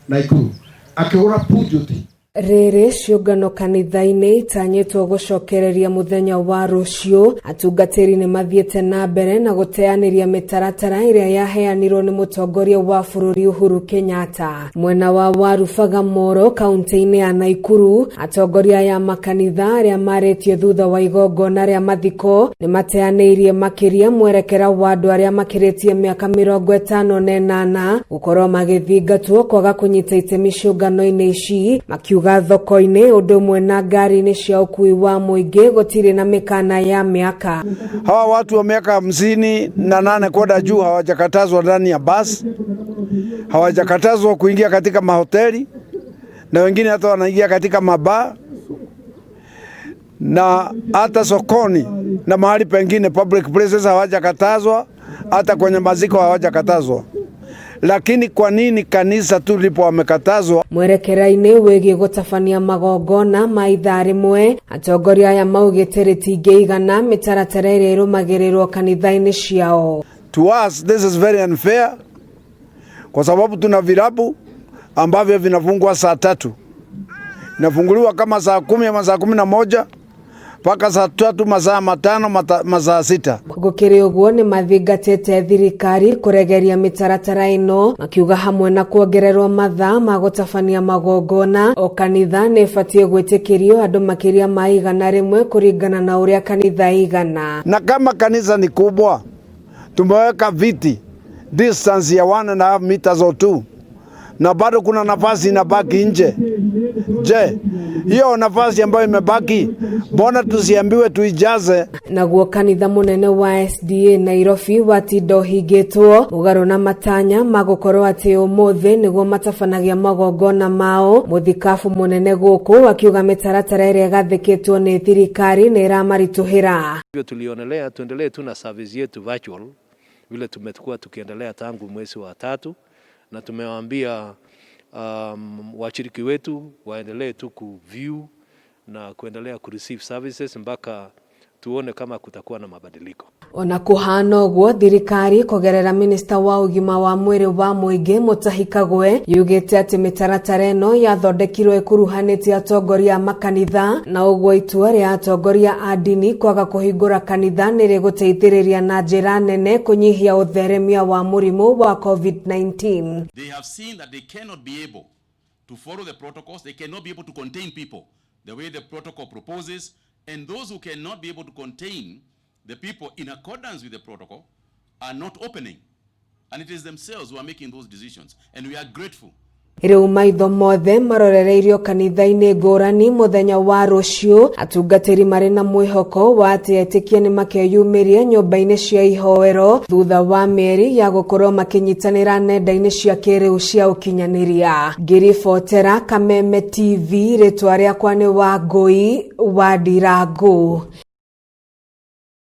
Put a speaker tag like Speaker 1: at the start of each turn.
Speaker 1: Naikuru akĩgũra Peugeot.
Speaker 2: Rĩrĩ ciũngano kanitha-inĩ itanyĩtwo gũcokereria mũthenya wa rũciũ, atungatĩri nĩ mathiĩte na mbere na gũteanĩria mĩtaratara ĩrĩa yaheanirwo nĩ mũtongoria wa bũrũri Uhuru Kenyatta. Mwena wa Waru Bagamoyo kaunti-inĩ ya Naikuru, atongoria aya makanitha arĩa marĩtie thutha wa igongona rĩa mathiko nĩ mateanĩirie makĩria mwerekera wa andũ arĩa makĩrĩtie mĩaka 58 gũkorwo magĩthingatwo kwaga kũnyita itemi ciũngano-inĩ ici, makiuga thoko-inĩ ũndũ ũmwe na ngari-inĩ cia ũkui wa mũingĩ gũtirĩ na mĩkana ya mĩaka.
Speaker 3: Hawa watu wa miaka 58 kwenda juu hawajakatazwa ndani ya basi, hawajakatazwa kuingia katika mahoteli na wengine hata wanaingia katika mabaa na hata sokoni na mahali pengine public places hawajakatazwa, hata kwenye maziko hawajakatazwa. Lakini kwa nini kanisa tu ndipo wamekatazwa?
Speaker 2: Mwerekera-inĩ wĩgiĩ gũtabania magongona ma ithaa rĩmwe, atongoria aya maugĩte rĩtingĩigana mĩtaratara ĩrĩa ĩrũmagĩrĩrwo kanitha-inĩ ciao.
Speaker 3: To us this is very unfair, kwa sababu tuna vilabu ambavyo vinafungwa saa 3, inafunguliwa kama saa 10 ama saa 11 mpaka saa 3, masaa 5, masaa 6.
Speaker 2: Gũkĩrĩ ũguo nĩ mathingatĩte thirikari kũregeria mĩtaratara ĩno, makiuga hamwe na kuongererwo mathaa ma gũtabania magongona, o kanitha nĩ ĩbatiĩ gwĩtĩkĩrio andũ makĩria ma 100 kũringana na ũrĩa kanitha igana.
Speaker 3: Na kama kanisa ni kubwa, tumeweka viti distance ya 1.5 meters or 2, na bado kuna nafasi inabaki nje. Je, hiyo nafasi ambayo imebaki, mbona tusiambiwe tuijaze?
Speaker 2: Naguo kanitha munene wa SDA Nairobi watinda ũhingĩtwo mũgarũ na matanya ma gũkorwo atĩ ũmũthĩ nĩguo matabanagia magongona mao. Mũthikabu mũnene gũkũ akiuga mĩtaratara ĩrĩa ĩgathĩkĩtwo nĩ thirikari nĩ ĩramaritũhĩra.
Speaker 4: Hivyo tulionelea tuendelee tu na service yetu virtual vile tumekuwa tukiendelea tangu mwezi wa 3, na tumewaambia washiriki wetu waendelee tu ku-view na kuendelea ku-receive services mpaka tuone kama kutakuwa na mabadiliko.
Speaker 2: Ona kuhana ũguo, thirikari kũgerera minista wa ũgima wa mwĩrĩ wa mũingĩ Mutahi Kagwe yugĩte atĩ mĩtaratara ĩno yathondekirwo ĩkuruhanĩtie atongoria a makanitha, na ũguo itua rĩa atongoria a ndini kwaga kũhingũra kanitha nĩ rĩgũteithĩrĩria na njĩra nene kũnyihia ũtheremia wa mũrimũ wa COVID-19.
Speaker 5: They have seen that they cannot be able to follow the protocols, they cannot be able to contain people the way the protocol proposes, and those who cannot be able to contain the people in accordance with the protocol are not opening. And it is themselves who are making those decisions. And we are grateful.
Speaker 2: Rĩu maitho mothe marorereirio kanitha-inĩ ngũrani mũthenya wa rũciũ, atungatĩri marĩ na mwĩhoko wa atĩ etĩkia nĩ makeyumĩria nyũmba-inĩ cia ihoero thutha wa mĩeri ya gũkorwo makĩnyitanĩra nenda-inĩ cia kĩrĩu cia ũkinyanĩria. Ngĩribotera Kameme TV, rĩtwa rĩakwa nĩ Wangũi wa Ndirangu.